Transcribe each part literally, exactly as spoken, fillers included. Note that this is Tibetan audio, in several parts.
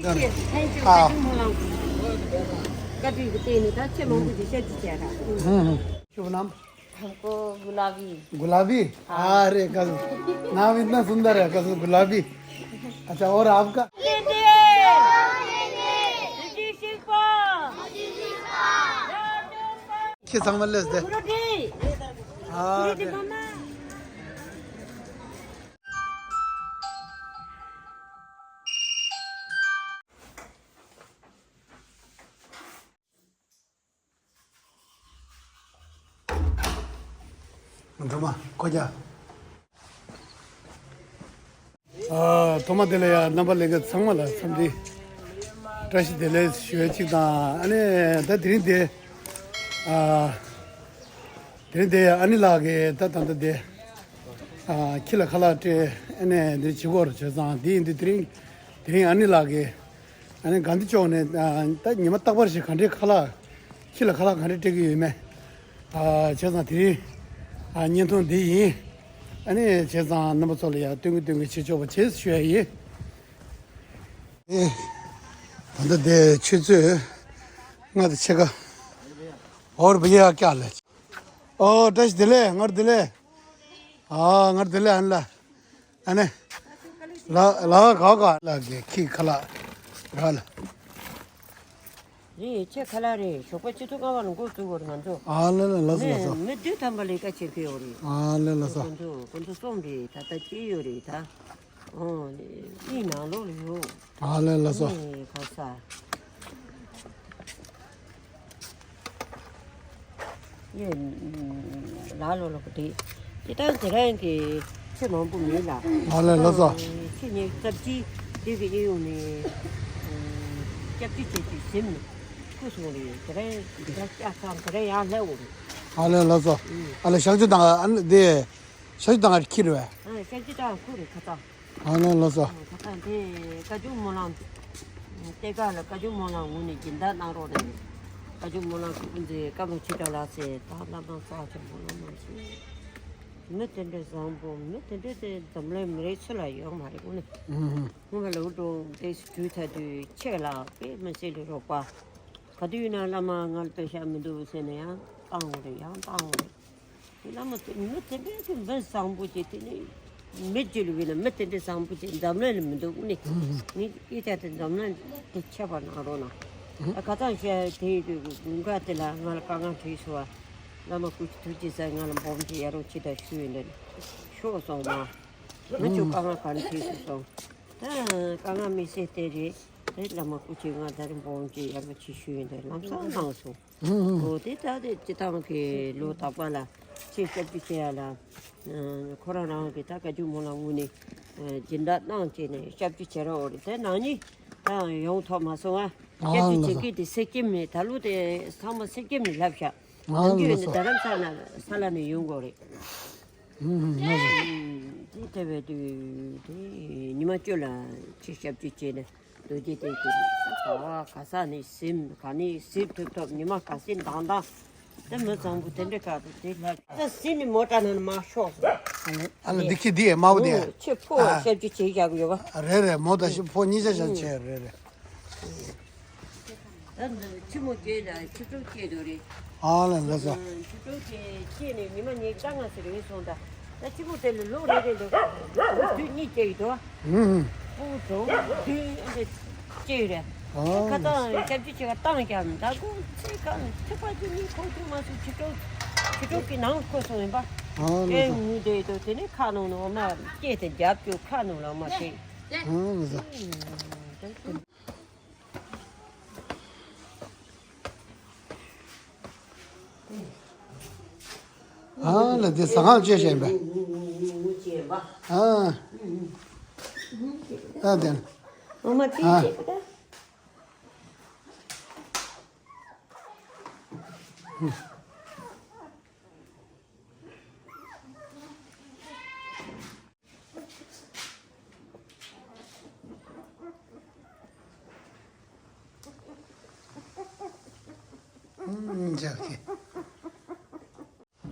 ཁྱེད་ཚོ་ཨ་ཀ་ཏི་མོ་ལང་ཀ་ཏི་གི་སྟེང་ནས་ད་ཆེ་མང་པོ་ཞིག་བཤད་ཀྱི་བྱས་ར། ཧུམ་ཧུམ། ཤུ་ནམ། हमको गुलाबी। गुलाबी? हाँ। अरे, कस-, नाम इतना सुंदर है, कस-, गुलाबी। अच्छा, और आपका? ཁྱེད་ཚང་མ་སླེབས་ཏེ། ཨ་རེད། འགྲོ་མ་ཁོ་རྒྱ། ཨ། ཐོག་མ་དེ་ལ་ཡང་རྣམ་པ་ལྷན་རྒྱས་ཚང་མ་ལ་འཚམས་འདྲི་བཀྲ་ཤིས་བདེ་ལེགས་ཞུ་ཡ་གཅིག་དང་། ཨ་ནི་ད་དེ་རིང་དེ་ཨ། དེ་རིང་དེ་ཨ་ནི་ལགས་ཀྱིས་ད་ད་ལྟ་དེ་ཨ། ཁྱི་ལ་ཁ་ལག་སྤྲད། ཨ་ནི་འདི་བྱེད་སྐོར་བྱས་ཙང་། དེ་ཡིན་དུས་དེ་རིང་དེ་རིང་ཨ་ནི་ལགས་ཀྱིས་ཨ་ནི་ག་འདི་ཅོག་ནས་ཨ། ད་ཉི་མ་རྟག་པར་ཞིག་ག་འདྲའི་ཁ་ལག་ཁྱི་ལ་ཁ་ལག་ག་འདྲ་སྤྲད་ཀྱི་ཡོད་མེད། ཨ། བྱས་ཙང་དེ་རིང་ཨ། བརྙན་ཐུང་འདི་ཡིན། ཨ་ནི་བྱས་ཙང་རྣམ་པ་ཚོ་ལ་ཡང་སྟོན་གི་སྟོན་གི་བྱེད་ཆོག་པ་བྱེད་ཞུ་ཡ་ཡིན། ཨེ། ད་ལྟ་དེ་ཆུ་ཚོད་ལྔ་དང་ཕྱེད་ཀ། और भैया क्या हाल है? ཨོ། བཀྲ་ཤིས་བདེ་ལེགས། སྔར་བདེ་ལེགས། ཨ། སྔར་བདེ་ལེགས། ཨ་ནི་ལ། ཨ་ནི། ལ་ལ་ག་ག་ལ་གི་ཁྱི་ཁ་ལག་ར་ལ། རེད། ཁྱི་ཁ་ལག་རེད། ཞོགས་པ་ཆུ་ཚོད་ལྔ་པ་ལ་འགོ་བཙུགས་པ་རེད་ང་ཚོ། ཨ་ལེ་ལེ་ལགས་སོ། ལགས་སོ། མི་བདུན་ཐམ་པ་ལས་ཀ་བྱེད་ཕེབས་ཡོད་རེད། ཨ་ལེ་ལགས་སོ། ཁོ་ཚོ་ཁོ་ཚོ་གསུམ་རེད། ད་ལྟ་སྐྱེས་ཡོད་རེད་ད། ཨོ། གཉིས་ནང་ལོགས་ལ་ཡོད། ཨ་ལེ་ལགས་སོ། གཉིས་ག་ས། ཡེ། ལ་ལོ་ལོ་ག་དེ། དེ་ལྟར་དེ་རིང་གི་ཆུ་མང་པོ་མེད་ལ། ཨ་ལེ་ལགས་སོ། ཆུ་ཉིས་རྩ་གཅིག་དེ་གི་ཨེ་ཡོང་ནས། སྐྱབས་ཆུ་བྱས་ཏེ་ཟིན་ནས་ཁུ་སོང་རེད། དེ་རིང་འདི་ག་སྐྱ་ཚང་དེ་རིང་ཡང་ལྷ་འོང་རེད། ཨ་ལེ་ལགས་སོ། ཨ་ལེ་ཤག་ཆུ་དང་ཨ་ནི་དེ། ཤག་ཆུ་དང་ཨ་ཁྱི་རེད་བས། ཨ་ཤག་ཆུ་དང་ཁུ་རེད་ཁ་ཚང་། ཨ་ལེ་ལགས་སོ། ཁ་སང་དེ་བཀའ་བརྒྱུད་སྨོན་ལམ། ལྟེ་ཁ་ལ་བཀའ་བརྒྱུད་སྨོན་ལམ་ངོས་ནས་སྦྱིན་བདག་གནང་རོགས་གནང་། བཀའ་བརྒྱུད་སྨོན་ལམ་སྐུ་མཛད་བཀའ་བློན་ཆོས་གྲགས་ལགས་སེ་ད་བླ་བྲང་རྩ་ཆེན་སྨོན་ལམ་གནང་ཞིང་། མི་དེ་འདྲའི་བཟང་པོ། མི་དེ་འདྲའི་དེ་འཛམ་གླིང་མི་རིགས་སུ་ལ་ཡོད་མ་རེད་དངོས་གནས། ཨུ་ཧུ། སྔོན་མ་ལ་འུ་ཀྲོང་ཏེ་སུ་གྲུ་ཐ་དུས་ཆེ་ལ་དཔེ་མི་སྲིད་ལ་རོགས་པ། ག་དུས་ཡིན་ན་བླ་མ་ང་ལ་དཔེ་ཤ་མི་འདུག་ཟེར་ན་ཡང་བཏང་འོང་རེད། ཡང་བཏང་འོང་རེད། བླ་མ་དེ་མི་དེ་འདྲའི་གི་མི་བཟང་པོ་ཅིག་དེ་ནི་མི་རྒྱུད་ལ་བས་ན་མི་དེ་འདྲའི་བཟང་པོ་ཅིག་འཛམ་གླིང་ལ་མི་འདུག་ནི། ངས་ཨི་ཐ་དེ་འཛམ་གླིང་དེ་ཁྱབ་པ་གནང་རོགས་གནང་། ཨ་ཁ་ཚང་བཤད་དེ་དུས་དགུན་ཁ་དེ་ལ་ང་ལ་དཀའ་ངལ་འཕྲད་སོང་བ། བླ་མ་སྐུ་མཁྱེན་ཐུགས་རྗེ་གཟིགས། ང་ལ་སྦོམ་ཅིག་ཡ་རོགས་ཅིག་ད་ཞུས་ཡོད་འདི་ནི་ཤོག་སོང་མ། ང་ཚོ་དཀའ་ངལ་ག་རེ་འཕྲད་སོང་སོང་། ད་དཀའ་ངལ་དམིགས་བསལ་དེ་རེད། དེ་བླ་མ་སྐུ་མཁྱེན་ང་ད་རེས་སྦོམ་ཅིག་ཡ་རོགས་ཅིག་ཞུས་ཡོད་འདི་ལམ་སང་གནང་སོང་། ཨོ་དེ་ལྟ་སྟེ་སྤྱི་བཏང་གི་ལོ་དག་པ་ལ་ཆེས་སྐྱབས་བཅོལ་བྱེད་ཡ་ལ། ཁོ་རང་རང་གི་ད་བཀའ་བརྒྱུད་སྨོན་ལམ་ངོས་ནས་སྦྱིན་བདག་གནང་བྱས་ནས་སྐྱབས་བཅོལ་བྱེད་རོགས་རེད། དེ་ནང་ནི་ད་ཡོང་ཐོག་མ་སོང་ང་། སྐྱབས་བཅོལ་བྱེད་མཁན་དེ་སེར་སྐྱེམས་ནས་ད་ལོ་དེ་ཚང་མ་སེར་སྐྱེམས་ནས་ལབ་ཤག་ནམ་རྒྱུན་ནི་རྡ་རམ་ས་ལ་ས་ལ་ནས་ཡོང་དགོས་རེད། དེ་ལྟ་བའི་དུས་དེ་ཉི་མ་བཅུ་ལ་ཆེས་སྐྱབས་བཅོལ་བྱས་ནས། རྡོ་རྗེ་གདན་གྱི་ད་ག་བ་ག་ས་ནས་ཟིན་ག་ནས་ཟིན་ཐུབ་ཐུབ་ཉི་མ་ག་ཟིན་དང་དང་དེ་མི་བཟང་པོ་དེ་འདྲ་ག་དུ་དེ་ལྷ་ད་ཟིན་ནས་མོ་ཊ་ནང་ནས་མར་ཤོག་སོང་། ཨ་ལ་འདི་ཁྱི་འདི་ཡས་དམར་པོ་དེ། ཁྱི་ཕོ་ཨ་ཤབ་ཀྱི་བྱེད་བཞག་གི་ཡོད་པ། རེད་རེད། མོ་དང་ཤི་ཕོ་གཉིས་ཆ་ཆ་བྱས་རེད་རེད། ད་འདི་ཆི་མོ་སྐྱེས་ད་ཆུ་ཕྲུག་སྐྱེས་འདུག་རེད། ཨ་ལ་ལ་ས། ཆུ་ཕྲུག་དེ་སྐྱེས་ནས་ཉི་མ་ཉི་ཤུ་རྩ་ལྔ་ཟེར་རེད་སོང་ད། ད་ཆི་མོ་དེ་ལ་ལོ་རེ་རེ་འདུག་དུས་གཉིས་སྐྱེས་ཡོད་དོ། ཨུ་ཧུ། སྤུ་གུ་དུས་ཨ་འདི་སྐྱེས་རེད། ཨ་ཁ་ཏང་སྐྱབས་ཆུ་ཆེ་བ་བཏང་ཀྱང་ད་ཁོ་ཚེ་གང་ཚེ་ཕ་ཆུ་ནི་ཁོ་ཁྱོད་མ་སུ་ཆུ་ཕྲུག་ཆུ་ཕྲུག་གི་ནང་ཁོ་སོང་ཡིན་པ། ཨ་ལ་དེ་ས། ངུ་དེ་ཡོད་དོ་དེ་ནས་ཁ་ནང་ནས་འོ་མ་སྐྱེས་དེ་རྒྱབ་ཀྱོ་ཁ་ནང་ལ་འོ་མ་སྐྱེས། ཨ་ལ་ས། ཨ་ལ་དེ་ཟ་ཁང་བཅད་བཞག་པས། ཨ། ཨ་དེ། ཨ། ཨུམ། ཇག་གི།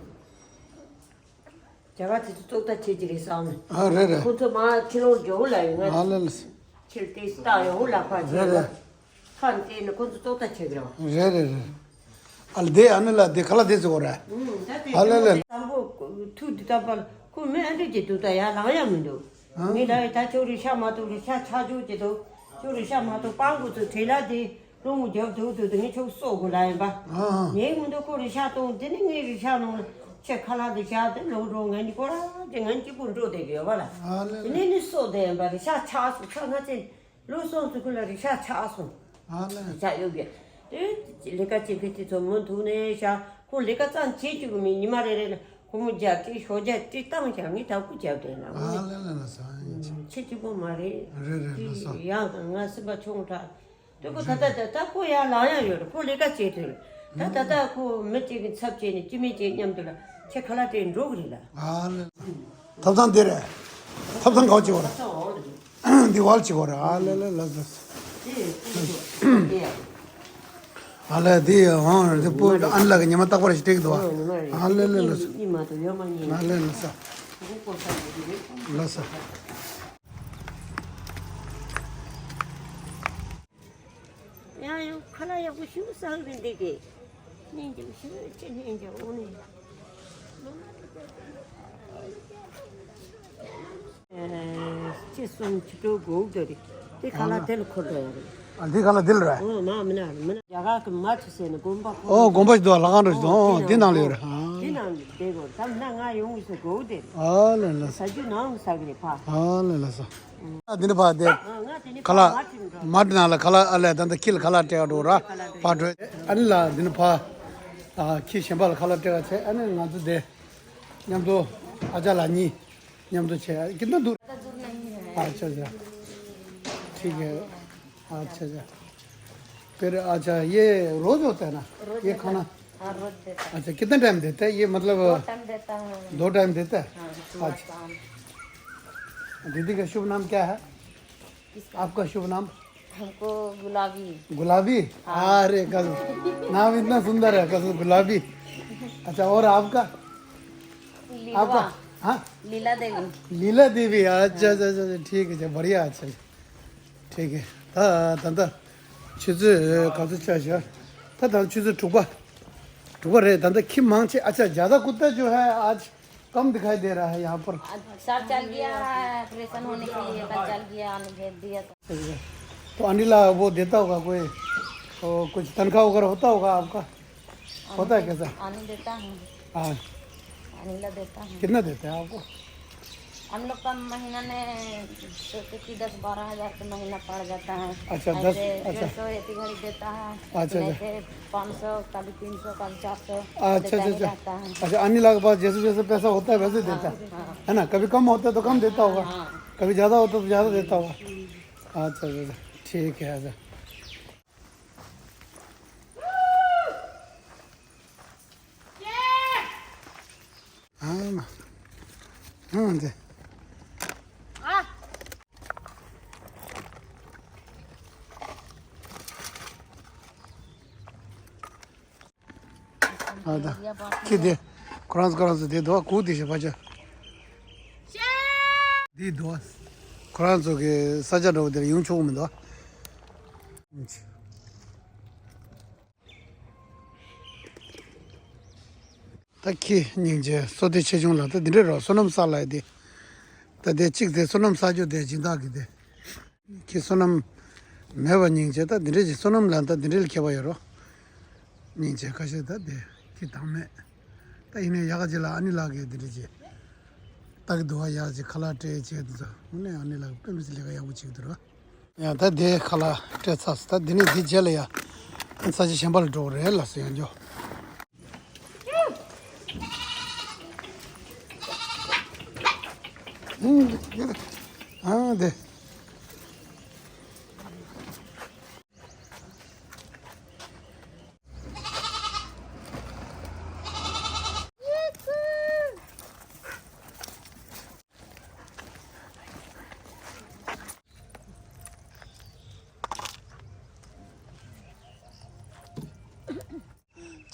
རྒྱ་གར་དེ་ཚོ་ཙོག་ད་བྱེད་ཀྱི་རེད་བསམ། ཨ་རེད་རེད། ཁོ་ཚོ་མ་ཁྱི་ལོར་ཇོ་བོ་ལ་ཡོད་ང་། ཨ་ལེ་ལེ། ཁྱེར་ཏེ་ལྟ་ཡོང་ལ་ཁ་རེད་རེད། ཁ་འདི་ནི་ཁོ་ཚོ་ཙོག་ད་ཆེ་གི་རེད་བ། རེད་རེད་རེད། ཨ་ལ་དེ་ཨ་ནི་ལ་དེ་ཁ་ལ་དེ་ཟེར་བ་རེད། ཨུམ། ད་དེ་ཨ་ལ་ལ། དང་པོ་ཐུག་འདི་ལྟ་བར་ཁོ་མི་ཨ་འདྲ་གྱི་འདུག་ད་ཡར་ལངས་ཡ་མི་འདུག་ཨ། ངས་ལབ་ཡ་ད་ཁྱོད་རེ་ཤ་མ་གཏོགས་རེ་ཤ་ཆག་འཇོག་གྱི་འདུག་ཁྱོད་རེ་ཤ་མ་གཏོགས་སྤང་གོ་ཚོ་བྲེལ་ལ་དེ་རླུང་རྒྱབ་འདུག་འདུག་དེ་ངས་ཁྱོད་སྲོག་དགོས་ལ་ཡིན་པ། ཨ། ངས་མི་འདུག་ཁོ་རེ་ཤ་གཏོང་དེ་ནི་ངས་རེ་ཤ་ནང་ལ་ཁྱེད་ཁ་ལག་དེ་བཞག་དེ་ལོག་འགྲོ་ང་གཉིས་ཀོ་ར་དེ་ང་གཉིས་གཅིག་པུ་འགྲོ་བསྡད་ཀྱི་ཡོད་པ་ལ། ཨ་ལ་དེ་ལ། ནས་ནི་སྲོག་དེ་ཡིན་པ་རེ་ཤ་ཆག་སོང་ཚ་ང་ཚེ། ལོ་གསུམ་ཙམ་ཁོ་ལ་རེ་ཤ་ཆག་སོང་། ཨ་ལས། རེ་ཤ་ཡོད་གི། དེ་ལས་ཀ་བྱེད་མཁན་དེ་ཚོ་མུ་མཐུད་ནས་ཤ་ཁོ་ལས་ཀ་ཙམ་བྱེད་བཅུག་གི་མེད། ཉི་མ་རེ་རེ་ལ་སྒོར་མོ་བརྒྱ་སྤྲད་ཤོག་བརྒྱ་སྤྲད་བཏང་བྱ་ངས་དྲག་པོ་བརྒྱབ་བསྡད་ན་ཨ་ལས་ལས་ལ་ས་ཡིན་ཆེ། ཁྱེད་གཅིག་པོ་མ་རེད། རེད་རེད་ལ་ས། ཡང་ང་སེམས་པ་ཆུང་དྲགས། དེ་ཁོ་ད་ལྟ་ད་ལྟ་ཁོ་ཡར་ལངས་ཡ་ཡོད་རེད། ཁོ་ལས་ཀ་བྱེད་དུས་རེད། ད་ད་ལྟ་ཁོ་མི་གཅིག་གི་ཚབ་བྱས་ནས་སྐྱེ་དམན་གཅིག་མཉམ་དུ་ལ་ཁྱེད་ཁ་ལག་སྤྲད་འགྲོ་གི་རེད་ལ། ཨ་ལས། ཐབ་ཚང་དེ་རེད། ཐབ་ཚང་ག་བ་བྱེད་བ་རེད། འདི་བར་གཅིག་བར་ཨ་ལེ་ལེ་ལ་ལ། ཨ་ལེ་འདི་ཧོང་རེད་འདི་སྤུ་ཨ་ནི་ལགས་ཀྱི་ཉི་མ་རྟག་པར་ཞིག་སྤྲད་ཀྱི་འདུག་ཨ་ལེ་ལེ་ལ་ལ། ཨ་ལེ་ལེ་ལ་ལ། ཡང་ཡང་ཁ་ལག་ཡག་པོ་ཞིག་བཟས་པས་འདི་གས། སྙིང་རྗེ་ཞིག་ཅི་སྙིང་རྗེ་འོང་ནས། ཨེ། ཅི་གསུང་ཅི་སྤྲོ་དགོས་འདོད་རེད། དེ་ཁ་ལག་དེ་ལ་འཁོར་འགྲོ་ཡ་རེད། ཨ་འདི་ཁ་ལག་དེ་ལ་རེད། ཨོ་མ་མི་ན་མི་ན་རྒྱ་གར་གི་མ་ཆུ་ཟེར་ནི་དགོན་པ་ཁོ་ཨོ་དགོན་པ་ཞིག་འདུག་ལྷ་ཁང་འདྲ་ཞིག་འདུག་ཨོ་དེ་ནང་ལ་ཡོད་རེད། ཨ་དེ་ནང་བསྡད་དགོས་ད་མི་ན་ང་ཡོང་གི་སོ་དགོས་དེ་རེད། ཨ་ལེ་ལེ། ས་རྒྱུ་ནང་ས་གི་རེད་ཕ། ཨ་ལེ་ལེ་ས། ཨ་འདི་ནི་ཕ་དེ། ཨ་ང་དེ་ནི་ཁ་ལག་ཕ་མ་ཁྲིད་འགྲོ། མ་ཁྲིད་ནང་ལ་ཁ་ལག་ཨ་ལས་ད་ལྟ་ཁྱི་ལ་ཁ་ལག་སྤྲད་འགྲོ་ར་ཕ་འགྲོ། ཨ་ནི་ལ་འདི་ནི་ཕ། ཨ་ཁྱི་གཞན་པ་ལ་ཁ་ལག་སྤྲད་ག་བྱས་ཨ་ནི་ང་ཚོ་དེ། མཉམ་དུ་ཨ་ཅག་ལགས་གཉིས། མཉམ་དུ་བྱས་ཀྱི་འདུག་ཨ་ཅག་ཅག་ཁྱི་གི། ཨ་ཅག་ཅག फिर अच्छा ये रोज होता है ना? ये खाना? हाँ, रोज देता है। अच्छा, कितने टाइम देता है ये, मतलब? दो टाइम देता है। दो टाइम देता है? हाँ, सुबह शाम। दीदी का शुभ नाम क्या है? किसका? आपका शुभ नाम? हमको गुलाबी। गुलाबी? हाँ। अरे, कसम, नाम इतना सुंदर है, कसम, गुलाबी। अच्छा, और आपका? लीला। आपका? हाँ? लीला देवी। लीला देवी, अच्छा, अच्छा, अच्छा, ठीक है, अच्छा, बढ़िया, अच्छा। ठीक है। ད་ད་ད་ཆུ་ཚོད་ག་ཚོད་ཆགས་ཤག་ད་ད་ཆུ་ཚོད་དྲུག་པ། དྲུག་པ་རེད། ད་ད་ཁྱི་མང་ཆེ། अच्छा, ज़्यादा कुत्ता जो है आज कम दिखाई दे रहा है यहाँ पर। आज सर चल गया है ऑपरेशन होने के लिए, कल चल गया, आने भेज दिया तो। तो अनिला वो देता होगा कोई, वो कुछ तनख्वाह वगैरह होता होगा आपका? होता है कैसा? आने देता हूँ। हाँ। अनिला देता हूँ। कितना देता है आपको? हम लोग का महीना में सोचे कि दस बारह हज़ार का महीना पड़ जाता है। अच्छा, दस, ऐसे अच्छा। डेढ़ सौ एक घड़ी देता है, अच्छा, नहीं अच्छा। फिर पाँच सौ, कभी तीन सौ, कभी चार सौ अच्छा, देता अच्छा, ही अच्छा। रहता है। अच्छा, अनिला के पास जैसे जैसे पैसा होता है, वैसे देता है। हाँ, हाँ। है ना? कभी कम होता है तो कम देता होगा, हाँ। कभी ज़्यादा होता है तो ज़्यादा देता होगा। अच्छा, अच्छा, अच्छा। ठीक है, अच्छा। ཨ་མ། ཨ་འདི། ཨ། ཨ་ད། ཁྱི་དེ། ཁོ་རང་ཚོ་ཁོ་རང་ཚོ་དེ་འདུག་གུ་དེ་ཞིག་ཕ་ཆ། དེ་འདུག་ཁོ་རང་ཚོ་གི་ས་ཆ་འདྲ་བོ་དེར་ཡོང་ཆོག་གི་མི་འདུག་ད་ཁྱི་སྙིང་རྗེ་བསོད་བདེ་ཆེ་ཆུང་ལ་ད་འདི་འདྲ་རོ་བསོད་ནམས་བསགས་ལ་དེ། ད་དེ་གཅིག་དེ་བསོད་ནམས་བསགས་རྒྱུ་དེ་སྦྱིན་བདག་གི་དེ། ཁྱི་བསོད་ནམས་མེད་པ་སྙིང་རྗེ། ད་འདི་འདྲ་ཞིག་བསོད་ནམས་ལ་ད་འདི་འདྲ་ལ་མཁས་པ་ཡོད་རོ། སྙིང་རྗེ་ཁ་ཤས་ད་དེ་ཁྱི་དང་མེད། ད་ཡིན་ནའི་ཡག་ག་ཅིག་ལ་ཨ་ནི་ལགས་ཀྱིས་འདི་འདྲ་ཅིག་ལྟ་གི་འདུག་བ། ཡག་ཅིག་ཁ་ལག་སྤྲད་བྱས་འདི་ཚོ་དངོས་གནས་ཨ་ནི་ལགས་དཔེ་མི་སྲིད་ལས་ཀ་ཡག་པོ་བྱེད་ཀྱི་འདུག་ར། ཡང་ད་དེ་ཁ་ལག་སྤྲད་ཚར་སོང་། ད་འདི་ནས་འདི་རྗེས་ལ་ཡ་ས་ཆ་གཞན་པ་ལ་འགྲོ་དགོས་རེད་ལགས་སོ་ཡང་འགྱོ། ཨ་དེ།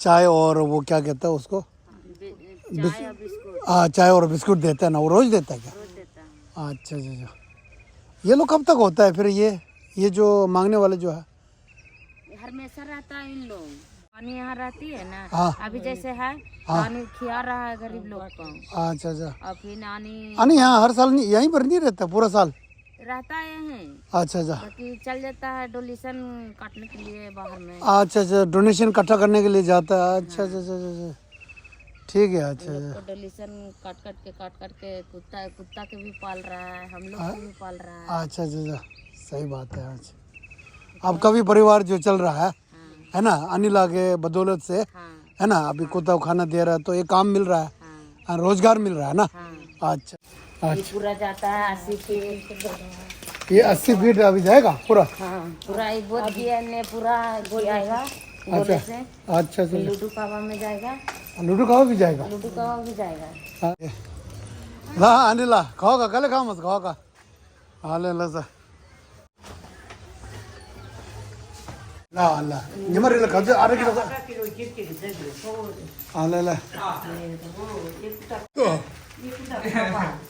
चाय और वो क्या कहता है उसको? बि- बिस- चाय और बिस्कुट। हाँ, चाय और बिस्कुट देता है ना, वो रोज देता है क्या? रोज देता है। अच्छा, अच्छा, अच्छा। ये लोग कब तक होता है फिर ये, ये जो मांगने वाला जो है? हमेशा रहता है इन लोग। पानी यहाँ रहती है ना, हाँ। अभी जैसे है, हाँ। पानी खिया रहा है गरीब लोग को। अच्छा, अच्छा। और फिर नानी अनि यहाँ हर साल नहीं, यहीं पर नहीं रहता पूरा साल? रहता है यहीं। अच्छा, अच्छा। बाकी चल जाता है डोनेशन काटने के लिए बाहर में। अच्छा, अच्छा, डोनेशन इकट्ठा करने के लिए जाता है। अच्छा, हाँ। अच्छा, अच्छा, अच्छा, अच्छा। ठीक है। अच्छा, हम लोग अच्छा। को डोनेशन काट काट के, काट काट के कुत्ता, कुत्ता के भी पाल रहा है, हम लोग हाँ। को भी पाल रहा है। अच्छा, अच्छा, अच्छा। सही बात है। अच्छा, आपका भी परिवार जो चल रहा है, हाँ। है ना, अनिला के बदौलत से, हाँ। है ना, अभी हाँ। कुत्ता को खाना दे रहा है, तो ये काम मिल रहा है, हाँ। हाँ, रोजगार मिल रहा है ना। हाँ। अच्छा, ये अच्छा। पूरा जाता है अस्सी फीट। ये अस्सी फीट अभी जाएगा पूरा? हाँ, पूरा ये बोध गया ने पूरा किया आएगा। अच्छा, गोले से। अच्छा, अच्छा। लुडू कावा में जाएगा। लुडू कावा भी जाएगा? लुडू कावा भी जाएगा। हाँ। ला, अनिला, खाओगा, कल खाओ मत, खाओगा। ཨ་ལེ་ལགས་སོ། ལ་ལ། ཉི་མ་རེ་ལ་ག་ཚོད་ཨ་རག་གི་རག་ཨ་ལེ་ལ།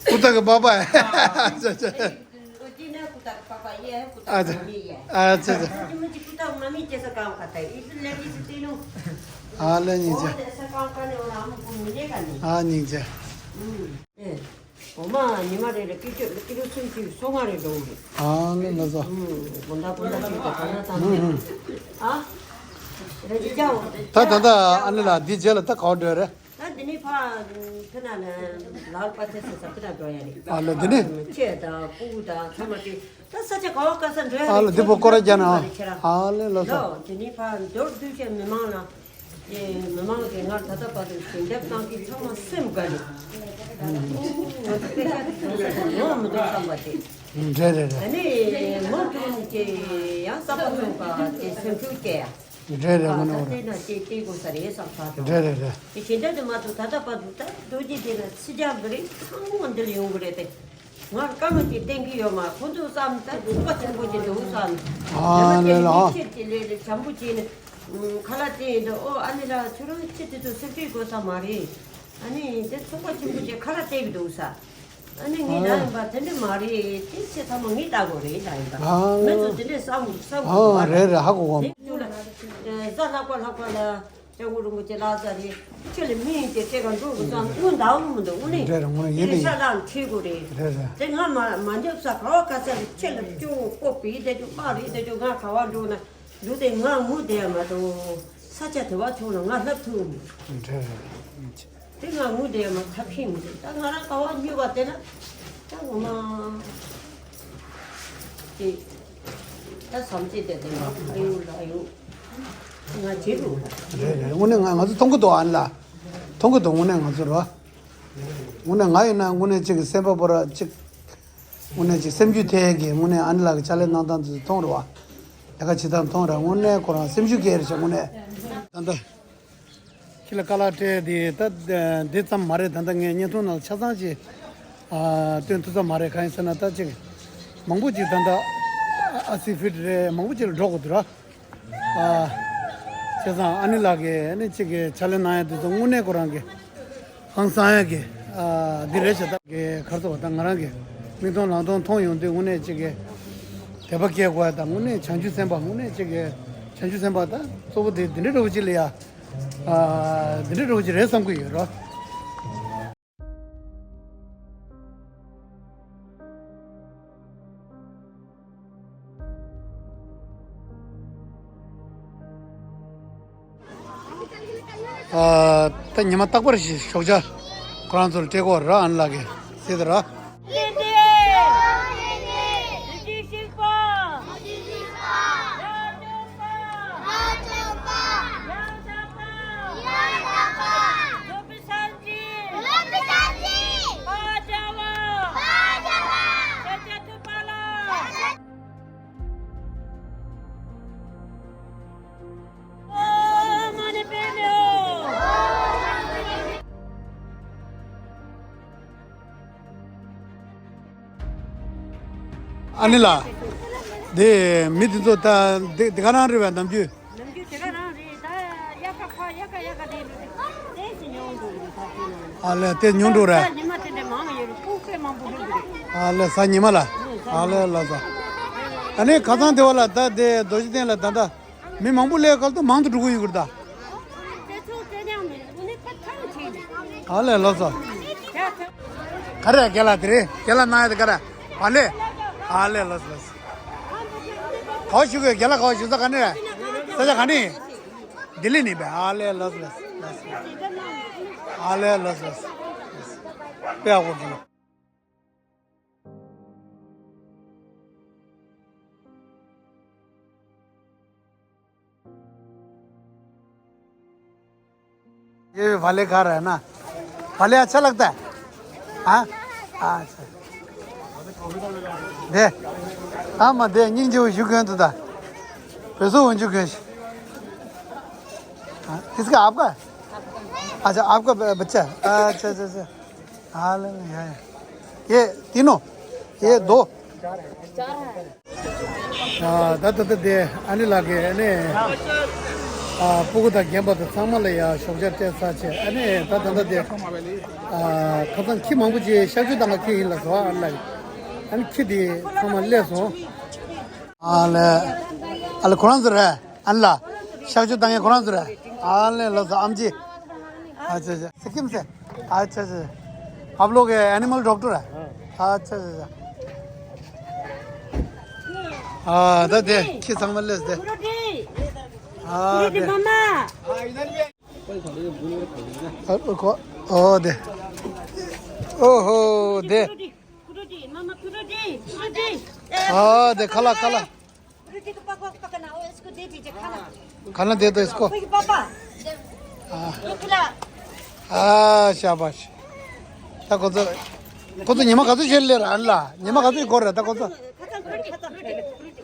ཀུ་ཏ་གི་པ་པ། ཨ་ཙི་ཙི། ཨ་ཙི་ཙི། ཨ་ལེ་སྙིང་རྗེ། ཨ་སྙིང་རྗེ། འོ་མ་ཉི་མ་རེ་ལ་ཀི་ལོ་ཀི་ལོ་སུམ་ཅུ་སོ་ལྔ་རེ་འགྲོ་གི་རེད། ཨ་ནི་ལ་ཟོ། ཨུམ། དགོང་དག་དགོང་དག་ཅིག་དང་ག་ན་དང་ཨུམ་ཨུམ། ཨ། རེ་ཅི་ཅའོ། ད་ད་ད་ཨ་ནི་ལ་འདི་རྗེས་ལ་ད་ག་བ་འགྲོ་རེད། ད་འདི་ནི་ཕ་ཁ་ན་ལ་ལ་པ་ཐེ་ས་ས་ཁ་ན་འགྲོ་ཡ་རེད། ཨ་ལ་འདི་ནི། ཁྱེད་དང་སྤུ་གུ་དང་ཚང་མ་དེ། ད་ས་ཆ་ག་བ་ག་ས་འགྲོ་ཡ་ཨ་ལ་རེད། འདི་པོ་སྐོར་ར་རྒྱག་ན་ཨ་ལེ་ལ་ཟོ། ལོ་དེ་ནི་ཕ་མདོར་བསྡུས་བྱས་མི་མང་ལ། དེ་མི་མང་གིས་ང་ད་ལྟ་བར་དུ་ཞལ་འདེབས་གནང་མཁན་ཚང་མ་སེམས་དགའ་ནས། ང་ཚོ་པེ་ཤ་དེ་ཚོ་ཡོང་མི་འདུག་བསམ་པ་དེ། རེད་རེད་རེད། ཨ་ནི་མུ་མཐུད་ནས་ཀྱི་ཡང་གསར་པ་ཚོང་པ་དེ་སེམས་ཤུགས་སྐྱེ་ཡ། རེད་རེད། ཨ་ངོ་ནས་ད་ངོ་ནས། བལྟས་ན་ཅིག་བལྟས་དགོས་ས་རེད་བསམ་ཚར་སོང་། རེད་རེད་རེད། དེ་ཞལ་འདེབས་དེ་མ་གཏོགས་ད་ལྟ་བར་དུ་ད་རྡོ་རྗེ་གདན་ལ་ཕྱི་རྒྱལ་གི་རིགས་ཚང་མ་འདིར་ཡོང་གི་རེད་དེ། ང་དཀའ་ངལ་ཅིག་བསྟན་གྱི་ཡོད་མ། ཁོང་ཚོ་བསམ་ད་ཚོགས་པ་ཆེན་པོ་ཅིག་འདུག་བསམ། ཨ་ལེ་ལ། ཆེད་ཀྱི་ལས་ལས་བྱམས་པོ་བྱས་ནས་ཁ་ལག་སྟེར་ཡིན་འདུག་ཨོ་ཨ་ནི་ལ་ཁྱོད་རང་ཁྱེད་དེ་ཚོ་སེམས་ཁྲལ་དགོས་ས་མ་རེད། ཨ་ནི་དེ་ཚོགས་པ་ཆེན་པོ་ཅིག་ཁ་ལག་སྟེར་གི་འདུག་ས། ཨ་ནི་ངས་ན་ཡིན་པ་དེ་འདྲ་མ་རེད། དེ་ཆེ་ཚང་མ་ངས་ལྟ་དགོས་རེད་ད་ཡིན་པ། མི་ཚོ་དེ་འདྲས་བསམ་བསམ་དགོས་མ་རེད། རེད་རེད། ཧ་གོ་གོ། དེ་ཚོ་ལ་གཟའ་ལྷག་པ་ལྷག་པ་ལ། སྐྱབས་མགོན་རིན་པོ་ཆེ་ལྷ་ས་རེད། ཁྱོད་ལ་མི་ཡིན་ཏེ་དེ་ག་འགྲོ་དགོས་ཙང་དངུལ་འདའ་འོང་མི་འདུག་དངུལ་ནི། རེད་རེད། དངུལ་ཡིན་དེ་ཡིན། ཤ་ལག་འཁྲིད་དགོས་རེད། རེད་རེད། དེ་ང་མ་མ་འཇོག་ས་ག་བ་ག་ས་རེད། ཁྱེད་ལ་སྐྱོ་བོ་ཀོ་པི་དེ་ཅུ་པ་རེད་དེ་ཅུ་ང་ག་བ་འགྲོ་ན་འདུག་དེ་ང་ངུ་བསྡད་ཡ་མ་གཏོགས་ས་ཆ་དེ་བ་ཆུང་ལ་ང་ལྷབ་ཐུབ་མི་འདུག་རེད་རེད། དེ་ང་ངུ་བསྡད་ཡ་མ་ཐབས་ཤེས་མི་འདུག་ད་ང་རང་ག་བ་སྨྱོ་བ་དེ་ན་ད་ངོ་མ་དེ། ད་བསམ་ཚུལ་དེ་དེ་ལ་ཨ་ཡོ་ལ་ཡོ། ང་བྱེད་དགོས། རེད་རེད། དངོས་གནས་ང་ང་ཚོ་མཐོང་གི་འདུག་ཨ་ནི་ལ། མཐོང་གི་འདུག་དངོས་གནས་ང་ཚོ་རེད་བ། དངོས་གནས་ང་ཡིན་ན་དངོས་གནས་ཅིག་གི་སེམས་པ་པོ་ར་ཅིག་དངོས་གནས་ཅིག་སེམས་རྒྱུད་ཐད་ཀྱི་དངོས་གནས་ཨ་ནི་ལགས་ཀྱི་ཕྱག་ལས་གནང་སྟངས་དེ་ཚོ་མཐོང་རེད་བ། ལས་ཀ་བྱེད་སྟངས་མཐོང་རེད། དངོས་གནས་ཁོ་རང་སེམས་རྒྱུད་སྐྱེ་རེད་ཤག་དངོས་གནས། ད་ལྟ། ཁྱི་ལ་ཀ་ལ་སྤྲད་དེ་ད་འདི་ཙམ་མ་རེད། ད་ལྟ་ངས་བརྙན་ཐུང་ནང་ཆ་ཚང་ཅིག་ཨ་སྟོན་ཐུབ་ས་མ་རེད། གང་ཡིན་ཟེར་ན་ད་ཅིག་མང་པོ་ཅིག་ད་ལྟ་ཨ་སི་ཕིད་རེད། མང་པོ་ཅིག་ལ་འགྲོ་དགོས་འདུག་ར། ཨ་བྱས་ཙང་ཨ་ནི་ལགས་ཀྱིས་ཨ་ནི་ཅིག་གི་ཕྱག་ལས་གནང་ཡ་དེ་ཚོ་དངོས་གནས་ཁོ་རང་གི་ཧང་སང་ཡ་གི་ཨ་འདི་རེད་ཤག་ད་གི་གར་སོ་བ་ད་ང་རང་གི་མིག་མཐོང་ལག་མཐོང་མཐོང་ཡོང་དུས་དངོས་གནས་ཅིག་གི་དད་པ་སྐྱེ་དགོས་ཡ་ད་དངོས་གནས་བྱང་ཆུབ་སེམས་དཔའ་དངོས་གནས་ཅིག་གི་བྱང་ཆུབ་སེམས་དཔའ་ད་གཙོ་བོ་དེ་འདི་འདྲ་འདྲ་བོ་ཅིག་ལ་ཡ། ཨ་འདི་འདྲ་འདྲ་བོ་ཅིག་རེད་བསམ་གི་ཡོད་ར། ཨ་ད་ཉི་མ་རྟག་པར་ཞིག་ཞོགས་ཇ་ཁོ་རང་ཚོར་སྤྲད་གོ་ར། ཨ་ནི་ལགས་ཀྱིས་ཟེར་ད་ར། ཨ་ནི་ལགས། དེ་མི་དེ་ཚོ་ད་དེ་དེ་ག་རང་རེད་བས་ནམ་རྒྱུན། ནམ་རྒྱུན་དེ་ག་རང་རེད། ད་དབྱར་ཁ་ཕར་དབྱར་ཁ་དབྱར་ཁ་དེ་ལོ་དེ་ཏོག་ཙམ་ཉུང་འགྲོ་གི་རེད། ད་དེ་ནང་ཨ་ལས་དེ་ཉུང་འགྲོ་རེད། གཟའ་ཉི་མ་དེ་འདྲ་མང་ཡོད་རེད། ཕུགས་དཔེ་མང་པོ་ལྷུང་གི་རེད། ཨ་ལས་གཟའ་ཉི་མ་ལ། ཨུ་གཟའ་ ཨ་ལས་ལགས་སོ། ཨ་ནི་ཁ་སང་དེ་བ་ལ་ད་དེ་རྡོ་རྗེ་གདན་ལ་ད་ད་མི་མང་པོ་སླེབས་སྐབས་དུ་མང་དུ་འགྲོ་གི་ཡོད་གི་རེད་ད། ཨ་ལས་ལགས་སོ། ག་རེ་རྒན་ལགས་དེ་རེད། རྒན་ལགས་གནང་ཡ་དེ་ག་རེ་བ་ལེ། ཨ་ལས་ལགས་སོ་ལགས་སོ། ག་བ་བཞུགས་གི། རྒན་ལགས་ག་བ་བཞུགས་ས་ག་ནས་རེད། ས་ཆ་ག་ནས། ལྡི་ལི་ནས་པས། ཨ་ལས་ལགས་སོ་ལགས་སོ། ཨ་ལས་ལགས་སོ་ལགས་སོ། དཔེ་ཡག་པོ་འདུག ये भी भले खा रहा है ना। भले अच्छा लगता है। हाँ। अच्छा। दे। हाँ, मैं दे नहीं जो शुगर तो था। पैसों उन चुके हैं। हाँ, किसका? आपका? अच्छा, आपका ब- बच्चा है। अच्छा, अच्छा, अच्छा। हाँ, ले, ले, यहाँ, यहाँ। ये तीनों। ये दो। ཨ་ད་ད་ད་དེ་ཨ་ནི་ལགས་ཀྱི་ཨ་ནི་ཨ་སྤུ་གུ་དང་རྒན་པ་དང་ཚང་མ་ལ་ཡ་ཞོགས་ཇ་སྤྲད་ཚར་བྱས། ཨ་ནི་ད་ད་ད་དེ་ཨ་ཁ་སང་ཁྱི་མང་པོ་ཅིག་གཤག་བཅོས་བཏང་ག་ཁྱི་ཡིན་ལ་ཟེར་བ། ཨ་ནི་ལགས་ཨ་ནི་ཁྱི་དེ་ཚང་མ་སླེབས་སོང་། ཨ་ལས། ཨ་ལས་ཁོ་རང་ཚོ་རེད། ཨ་ལ། གཤག་བཅོས་བཏང་མཁན་ཁོ་རང་ཚོ་རེད། ཨ་ལས་ལགས་སོ། ཨམ་ཆི། अच्छा, अच्छा। सिक्किम से? अच्छा, अच्छा। आप लोग एनिमल डॉक्टर है? हाँ। अच्छा, अच्छा, अच्छा। ཨ་ད་དེ་ཁྱི་ཚང་མ་སླེབས་ཏེ། ཨ་དེ། ཨ་ཁོ། ཨོ་དེ། ཨོ་ཧོ་དེ། ཨ་དེ་ཁ་ལག་ཁ་ལག་ཁུ་རུ་ཏི་ཁོ་པག་པག་པག་ན། ཨོ་ཨིས་ཁོ་དེ་དེ་ཅེ་ཁ་ན། ཁ་ན་དེ་དོ་ཨིས་ཁོ། ཁོ་གི་པག་པག་ཨ། ཁུ་ལ། ཨ་ཤ་བ་ཤ། ད་ཁོ་ཚོ། ཁོ་ཚོ་ཉི་མ་ག་ཚོད་ཤེར་ལེ་ར་ཨ་ལ། ཉི་མ་ག་ཚོད་འགོར་རེད་ད་ཁོ་ཚོ། ཁ་ཚང་ཁུ་རུ་ཏི་ཁ་ཚང་ཁུ་རུ་ཏི།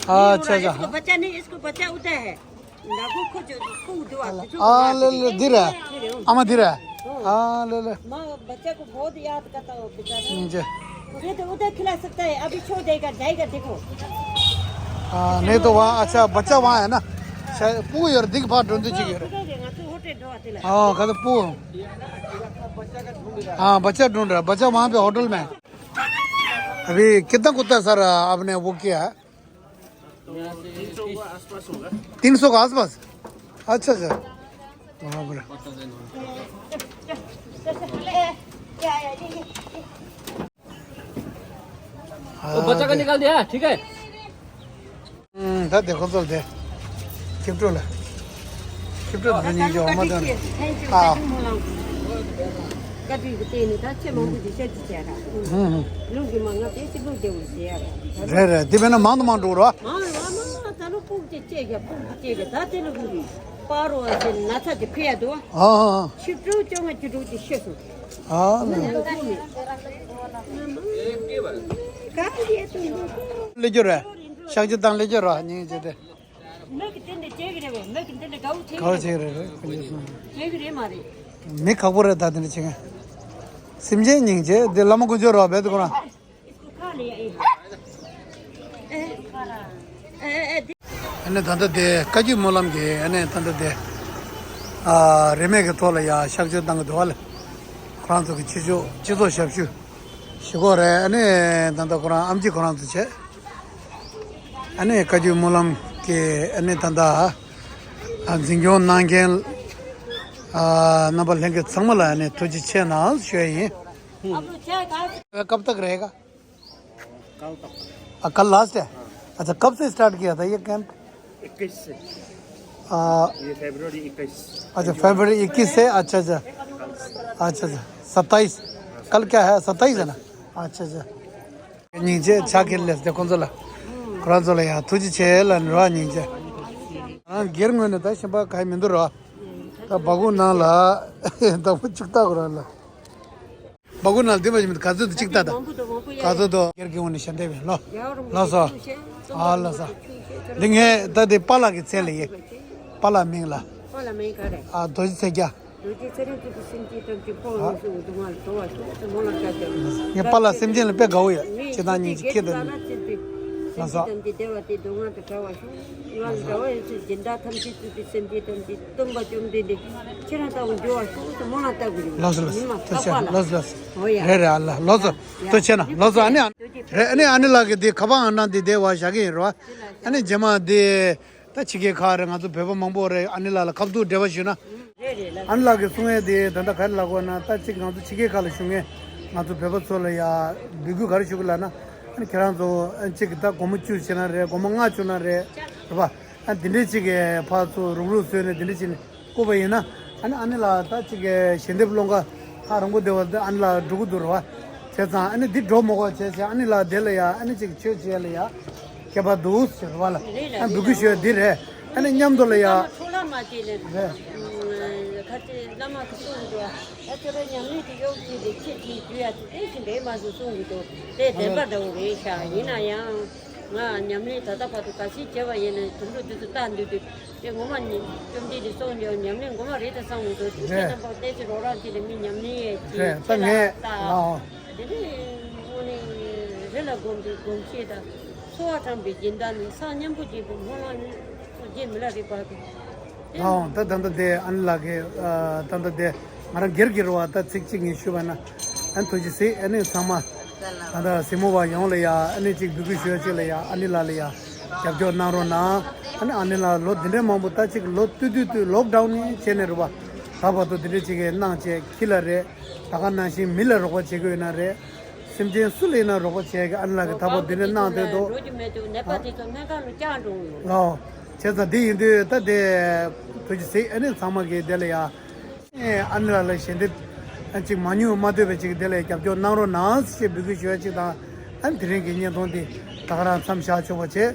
ཨ་ཆ་ཆ། इसको बच्चा नहीं, इसको बच्चा उधर है। ཨ་ལེ་ལེ་འདི་རེད། ཨ་མ་འདི་རེད། ཨ་ལེ་ལེ། माँ बच्चा को बहुत याद करता हो बेचारा। ཉིན་ཅེ། ये तो उधर खिला सकता है, अभी छोड़ देगा, जाएगा, देखो। हाँ, नहीं तो वहाँ, अच्छा, बच्चा वहाँ है ना। शायद पू यार दिख बात ढूंढते चाहिए। हाँ, कहते पू। हाँ, बच्चा ढूंढ रहा है, बच्चा वहाँ पे होटल में है। अभी कितना कुत्ता सर आपने वो किया है? तीन सौ के आसपास होगा। तीन सौ के आसपास? अच्छा, अच्छा। बाप रे। तो बच्चा का निकाल दिया, ठीक है? ད་དེ་ཁོ་ཚོ་དེ། ཁྱིམ་སྤྲོ་ལ། ཁྱིམ་སྤྲོ་དེ་ཉིན་ཀྱི་འོ་མ་དང་། ཨ། ཀ་ཏི་གི་ཏེ་ནི་ད་ཆེ་མང་པོ་ཞིག་བཤད་ཀྱི་བྱས་ར། ཧུམ་ཧུམ། ལུང་གི་མ་ང་དེ་ཅི་ལུང་རྒྱལ་བོ་ཟེར་ཡ་ར། རེད་རེད། དེ་བས་ན་མང་དུ་མང་འགྲོ་རོ། མང་རེད་བ། མང་ད་ལོ་ཕུག་ཅིག་བཅད་ཀྱ་ཕུག་ཅིག་བཅད་ཀྱ་ད་དེ་ལོ་གི་པ་རོ་ཟེར་ན་ཚ་ཅིག་ཕི་ཡ་དུ་བ། ཨ་ཨ་ཨ། ཆིག་དྲུག་བཅོ་ལྔ་བཅུ་དྲུག་ཅིག་ཤི་སོང་། ཨ་ལ། ལེ་ཅོ་ར། ཤག་ཅི་དང་ལེ་ཅོ་ར་ཉིན་བྱེད་དེ། མིག་གི་སྟེང་དུ་བྱེད་ཀྱི་རེད་བས། མིག་གི་སྟེང་དུ་དགའ་བོ་བྱེད་ཀྱི་རེད། དགའ་བོ་བྱེད་ཀྱི་རེད་རེད། ཁོ་ཚོས་གསུངས། བྱེད་ཀྱི་རེད་མ་རེད། མི་ཁག་པོ་རེད་ད་དེ་འདྲ་བྱེད་མཁན། སེམས་ཅན་སྙིང་རྗེ་འདི་བླ་མ་དཀོན་མཆོག་རོགས་བེད་དུ་ཁོ་རང་། ཨ་ནི་ད་ལྟ་དེ་བཀའ་བརྒྱུད་སྨོན་ལམ་གྱི་ཨ་ནི་ད་ལྟ་དེ་ཨ་རིན་མེད་ཀྱི་ཐོག་ལ་ཡ་གཤག་བཅོས་བཏང་གི་འདུག་བ་ལ། ཁོ་རང་ཚོ་གི་ཆོས་ཕྱོགས་སྤྱི་ཚོགས་ཞབས་ཞུ་ཞུ་གི་རེད། ཨ་ནི་ད་ལྟ་ཁོ་རང་ཨམ་ཆི་ཁོ་རང་ཚོ་བྱས། ཨ་ནི་བཀའ་བརྒྱུད་སྨོན་ལམ་གྱི་ཨ་ནི་ད་ལྟ་ཨ་འཛིན་སྐྱོང་གནང་མཁན་ཨ་རྣམ་པ་ལྷན་རྒྱས་ཚང་མ་ལ་ཨ་ནི་ཐུགས་རྗེ་ཆེ་གནང་ཞུ་ཡ་ཡིན། कब तक रहेगा? कल तक। आ, कल लास्ट है? हाँ। अच्छा, कब से स्टार्ट किया था ये कैंप? इक्कीस से। आ, ये फरवरी इक्कीस। अच्छा, फरवरी इक्कीस से। अच्छा, अच्छा। अच्छा, अच्छा। सत्ताईस। कल क्या है? सत्ताईस है ना? अच्छा, अच्छा। སྙིང་རྗེ་ཆེ་གི་ལགས་དེ་ཁོང་ཚོ་ལ། ཁོ་རང་ཚོ་ལ་ཡང་ཐུགས་རྗེ་ཆེ་ལབ་ནི་རོ། སྙིང་རྗེ། ང་སྒེར་ངོས་ནས་ད་གཞན་པ་ག་ཡེ་མི་འདུག་རོ། ད་སྦ་ཁུག་ནང་ལ་ད་བུ་གཅིག་ལྟ་གོ་ར་ལ། སྦ་ཁུག་ནང་ལ་འདི་མ་ཡིན་ག་ཚོད་དུ་གཅིག་ལྟ་ད། ག་ཚོད་དུ་སྒེར་གྱི་ངོས་ནས་ཞལ་འདེབས་ཡིན་ལོ། ལགས་སོ། ཨ་ལགས་སོ། འདི་ངས་ད་འདི་པཱ་ལགས་ཀྱི་མཚན་ལ་ཡིན། པཱ་ལགས་མིང་ལ། པཱ་ལགས་མིང་ག་རེ། ཨ་རྡོ་རྗེ་ཚེ་རྒྱ། རྡོ་རྗེ་ཚེ་རིང་སྐྱིད་པོ་སེམས་ཅན་ཐམས་ཅད་ཕོ་བ་ཡོངས་སུ་སྡུག་བསྔལ་དོར་བར་ཤོག་ཟེར་མོ་ལ་བཀའ་བསྩལ། ངས་པཱ་ལགས་སེམས་ཅན་ལ་དཔེ་དགའ་བོ་ཡོད། ཁྱེད་དང་སྙིང་རྗེ་ཁྱེད་དང་། ལགས་སོ། སེམས་ཅན་ཐམས་ཅད་བདེ་བ་དེ་སྡུག་བསྔལ་དུ་བྲལ་བར་ཤོག། ང་ལ་དགའ་བ་ཡོད་ཚད་སྦྱིན་བདག་ཐམས་ཅད་གཙོས་པའི་སེམས་ཅན་ཐམས་ཅད་སྟོན་པ་བཅོམ་ལྡན་འདས་ཁྱེད་རང་ལྟ་བུ་འགྱུར་བར་ཤོག་ཟེར་སྨོན་ལམ་བཏབ་དགོས་རེད། ལགས་སོ་ལགས་སོ། ཉི་མ་ཐུགས་རྗེ་ཆེ། ལགས་སོ་ལགས་སོ། འོ་ཡ། རེད་རེད། ཨ་ལ་ལགས་སོ། ཡ། ཐུགས་རྗེ་ཆེ་ན། ཡ། ལགས་སོ། ཨ་ནི་ཨ། རེད། ཨ་ནི་ཨ་ནི་ལགས་ཀྱི་དེ་ཁ་པར་ཨང་གྲངས་དེ་དེ་བ་བཞག་གི་ཡིན་རོ། ཨ་ནི་རྗེས་མ་དེ། ད་ཕྱི་རྒྱལ་ཁག་རེད། ང་ཚོ་བོད་པ་མང་པོ་རེད། ཨ་ནི་ལགས་ལ་ཁ་ཐུག་འབྲེལ་བ་ཞུས་ན། རེད་རེད་ལགས། ཨ་ནི་ལགས་ཀྱིས་གསུང་ཡས་དེ་ད་ལྟ་ག་རེ་ལབ་དགོས་ན། ད་གཅིག་ང་ཚོ་ཕྱི་རྒྱལ་ཁག་ལ་བཞུགས་མཁན་ང་ཚོ་བོད་པ་ཚོ་ལ་ཡ་འབོད་སྐུལ་ག་རེ་ཞུ་གི་ལབ་ན། ཨ་ནི་ཁྱེད་རང་ཚོ་ཨ་གཅིག་ད་སྒོར་མོ་བཅུ་བྱས་ན་རེད། སྒོར་མོ་ལྔ་བཅུག་ན་རེད། རེད་པ། ཨ་འདི་འདྲས་གཅིག་གི་ཕར་ཚུར་རུག་རུག་བཟོས་ནས་འདི་འདྲས་བྱས་ནས་བསྐུར་བ་ཡིན་ན། ཨ་ནི་ཨ་ནི་ལགས་ད་གཅིག་གི་ཞལ་འདེབས་སློང་ག་ཧ་རང་པོ་བདེ་བ། ད་ཨ་ནི་ལགས་འགྲོ་གི་འདུག་རེད་པ། བྱས་ཙང་ཨ་ནི་འདི་འགྲོ་མི་དགོས་བྱས་ཙང་། ཨ་ནི་ལགས་དེ་ལ་ཡ་ཨ་ནི་གཅིག་ཆོས་བྱེད་ལ་ཡ་ཁྱད་པར་འདུག་ཟེར་བ་ལ། རེད་རེད། ཨ་འབོད་སྐུལ་ཞུ་ཡ་འདི་རེད། ཨ་ནི་མཉམ་དུ་ལ་ཡ། བླ་མ་འཕྲོ་བརླག་མ་བྱེད་ལ། རེད། ཁ་ཆེ་བླ་མ་གི་གསུང་འདུག་ད་ཁྱོད་རང་ཉམས་ལེན་དེ་ཡོག་གི་རེད། ཁྱེད་ཀྱིས་རྒྱུ་ཡ་དེ་དེ་བཞིན་རེད་མ་གསུང་གསུང་གི་འདུག་དེ་བདེན་པ་འདྲ་བོ་རེད་ཤག་ཡིན་ན་ཡང་ང་ཉམས་ལེན་ད་ལྟ་བར་དུ་ག་ཚོད་བྱས་པ་ཡིན་ན་དུམ་བུ་དེ་ཚོ་བལྟ་འདུག་དུས། དེ་ངོ་མ་ནི་བཅོམ་ལྡན་འདས་གསུངས་ཀྱང་ཉམས་ལེན་ངོ་མ་རེད་ད་བསམ་གྱི་འདུག་དེ་རེད། ཁྱེད་རྣམ་པ་ཏོག་ཙམ་རོགས་རམ་བྱས་ནས་མི་ཉམས་ལེན་ཡས་ཀྱི་རེད། ད་ཆེད་ལ་ངས་ལྟ། ལའོ། དེ་ནས་དངོས་གནས་རི་ལ་བསྒོམས་པའི་སྒོམ་བྱེད་དང་། འཚོ་བ་དྲངས་པའི་སྦྱིན་བདག་ནི་ས་མཉམ་པོ་བྱེད་པའི་སྨོན་ལམ་ནི་སོ་སྐྱེ་མི་ལ་རས་པ་དང་། དེ་ལའོ། ད་ད་ལྟ་དེ་ཨ་ནི་ལགས་ཀྱིས་ཨ་ད་ལྟ་དེ་ང་རང་སྒེར་གྱི་རེད་པ། ད་ཚིག་གཅིག་གཉིས་ཞུས་པ་ན། ཨ་ནི་ཐུགས་རྗེ་གཟིགས། ཨ་ནི་ཚང་མ་ད་ལྟ་གཟིགས་མོ་བ་ཡོངས་ལ་ཡ་ཨ་ནི་གཅིག་འབོད་སྐུལ་ཞུ་ཡ་གཅིག་ལ་ཡ། ཨ་ནི་ལགས་ལ་ཡ་རྒྱབ་སྐྱོར་གནང་རོགས་གནང་། ཨ་ནི་ཨ་ནི་ལགས་ལོ་འདི་འདྲའི་མང་པོ་ད་གཅིག་ལོ་སྟོད་སྟོད་སྟོད་ལོག་ཌའུན་ནས་བྱས་ནས་རེད་པ། ད་བར་དུ་འདི་འདྲ་གཅིག་གིས་གནང་བྱས། ཁྱི་ལ་རེད། ད་ག་ནང་བཞིན་མི་ལ་རོགས་པ་བྱེད་དགོས་ན་རེད། སེམས་ཅན་སུ་ལ་ཡིན་ན་རོགས་པ་བྱེད་ཀྱི། ཨ་ནི་ལགས་ཀྱིས་ད་བར་འདི་འདྲ་གནང་བསྡད་འདུག་འགྲོ་རྒྱུ་མེད་དུས་ནད་པ་དེ་ཚོ་སྨན་ཁང་ལ་བཅར་འགྲོ་གི་ཡོད། ལའོ། བྱས་ཙང་འདི་ཡིན་དུས་ད་དེ་ཐུགས་རྗེ་གཟིགས། ཨ་ནི་ཚང་མ་གིས་དེ་ལ་ཡ། ཨ་ནི་ལགས་ལ་ཞལ་འདེབས་ཨ་གཅིག་མ་ཉུང་མ་འདོད་པའི་གཅིག་དེ་ལ་རྒྱབ་སྐྱོར་གནང་རོགས་གནང་ཞེས་འབོད་སྐུལ་ཞུ་ཡ་གཅིག་དང་། ཨ་ནི་དེ་རིང་གི་བརྙན་ཐུང་འདི་ད་ག་རང་མཚམས་བཞག་ཆོག་པ་བྱས།